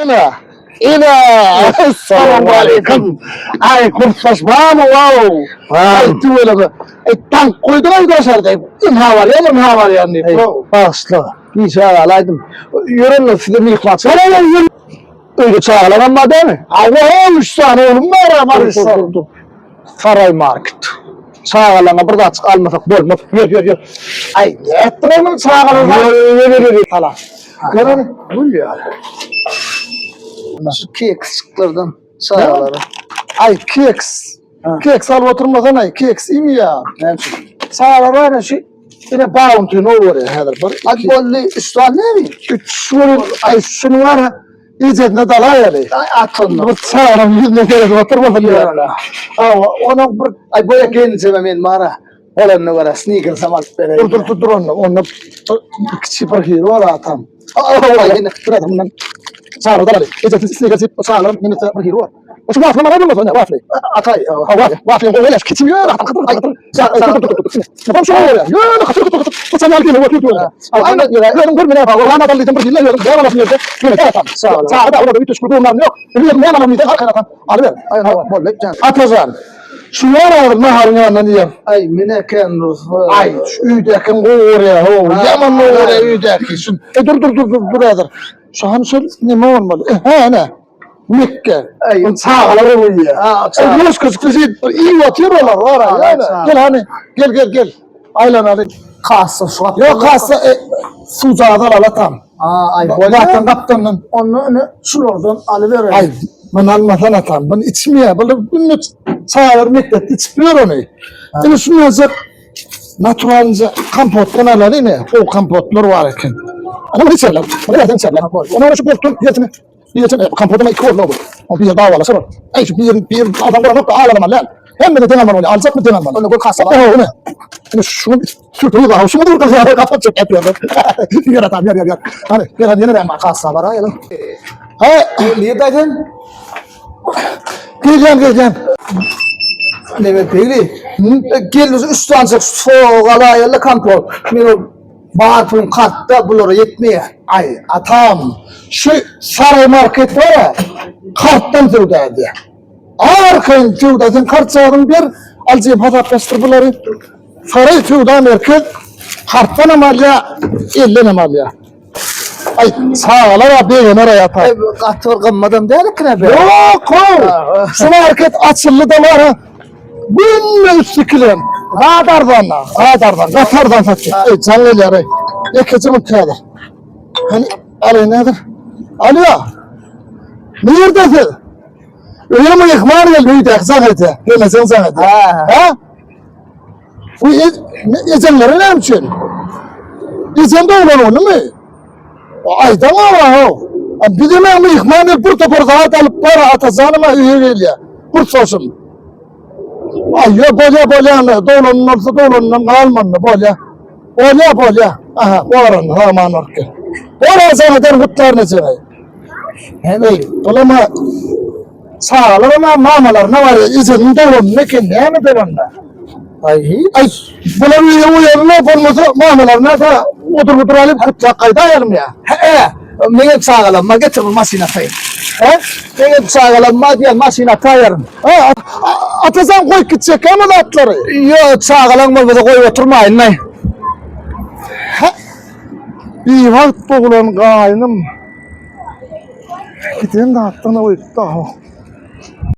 Ene, ene, assalamualeykum. Ay kurtlaş barmy wow. Ay tüweleme. Ay tank koyduň ay daşarda. Ynha barýan, ynha barýan diýip. Bagyşla. Gijä galaýdym. Ýörenler size myhmançylyk. Ýör, ýör. Öýde çagalaram bar dämi? Awa, üç sany oglum bar, Dur, dur, dur, dur. Saraý market. Çagalaňa bir zatjyk almasak bolmaz. Ýör, ýör, ýör. Ay nätdiň onuň çagalaryna? Ýör, ýör, ýör, ýör. Salam. Göreni. Gül ýaly. Şu keksçiklerden çagalara. Ay keks. Keks alyp oturmasan ay keks iýmeýär. Näme üçin? Çagalar bar şu ine bounty no görýär häzir bir. Hadi boldy, üç sany näme? Üç görün, ay şuny var Ejesine dalaýaly. Ay at onda. Bir çagaň ýüzüne seredip oturmasyn diýýär. Hawa, onuň bir ay boýa gelinjeme men bara. Bolanyna görä sneakersam alyp bereýin. Dur dur dur dur onda. Onda kiçi bir hili bar atam. Awa, ýene bir adamdan çaga dalaly. Ejesi sneakers diýip çagalar menese bir hili bar. Şu wafle mara bolmasa ne wafle. Atay, Ha wafle. Wafle gowy eles kiçi ýör. Ay dur dur dur. Tamam şu ýör. Ýör hatyr hatyr hatyr. Bu sen ýaly otur dur. Aýna ýörüň görmene bak. Olam adam diýdim bir hili ýörüň. Näme alasyn ýerde? Ýöne atam. Çaga da orada üç gurlan ýok. Bilýän näme alasyn diýdim arkaýyn atam. Alyber. Ay hawa, boldy. Jan. Atajan. Şu ýar agyr naharyň ýanyndan iýen. Ay men eken. Ay şu öýdäkiň gowy görýär ho. Ýaman gowy görýär öýdäki. Şu e, dur dur dur dur dur häzir. Şu hany şol neme bolmaly? E, he ene. Mekge. Ay. Ol çagalar gowy Ha, iýýär. çaga. Ýoş küçük bir iýip otyr olar bar Ha, ýa. çaga. Gel hany. Gel gel gel. Aýlanaly. Kassa şu gapdan. Ýok kassa e, suwjagaz al atam. Aa, ay boldy. Watan gapdandan. Onda ine şulardan alybereýin. Ay bunu almasan atam. Bunu içmeýär. Bunu günde çagalar mekdepde içip ýör ony. Ine şunu alsak naturalca kompotdan alaly ine. O kompotlar bar eken. Ana bunu içerler. Bunu yerden içerler. Ona şu boltun yersini. Bir yerden kompotuna iki oldu bu. O bir yer davalaşar. Ay şu bir yer bir adam buranı da alalım lan. Hem de den almalı. Alacak mı den almalı? Onda gol kassa var. O ne? Ine şunu sürtüyor da şunu dur kız kapat çek yapıyor. Yer atam yer yer yer. Hani gel hadi yine ben bak. Kassa var ayalım. Ha Niye daydın? geleceğim geleceğim. Mehmet Beyli. Gel üç tane soğuk alayla kampot. Men o bar pulum kartda bulara ýetmeýär. Ay atam şu saray market var ya karttan söwda edýär. Arkaýyn söwda sen kart çagyň ber aljyň hasaplaşdyr bulary. Saray söwda merkez kartdan hem alýar, elden hem alýar. Ay çagalar a begener ay ata. Ay, Gaty bir gymmadam däl eken be. Yok o. Şu market açıldy da var ha. Günde üstü kilen. Radardan da, radardan, gatardan satýar. Ey can gelýär ey. Ekeje bu täze. Hani alayım nedir? Alo. Neredesin? Öyle mi ihmal geldi öýdäki jaň edýär. Geleceň jaň edýär. Ha. Ha? Bu e, ejenlere näme üçin? Ejen doglan ony mi? Aýdan ara ho. Bizem myhman gelip bir topar zat alyp bar atajanyma öýe gelýär. Bir soşum. Ay ýo bolýa bolýa doglanyn bolsa doglanyndan galmandy bolýa. Bolýa bolýa. Aha, boran zaman orke. Boran sana der gutlar neçe. Hemen. Bulama çagalar ama mamalaryna var ya ejenin doglanyn eken näme doglanynda. Ay hiç. Ay bular öýe uýanma bolmasa mamalaryna da otur otur alyp gutlak gaýdaýalım ya. He, meňem çagalarym getir bu maşyn atayım. He? Meňem çagalarym diýen maşyn ataýaryn. Ha, a- atasan koyup gidecek ama zatlary. Ýo, çagalaň bolmasa goýup oturmaýyn ay. Ha. Bir wagt bogulan gaýynym. Giden zatdan oýup da.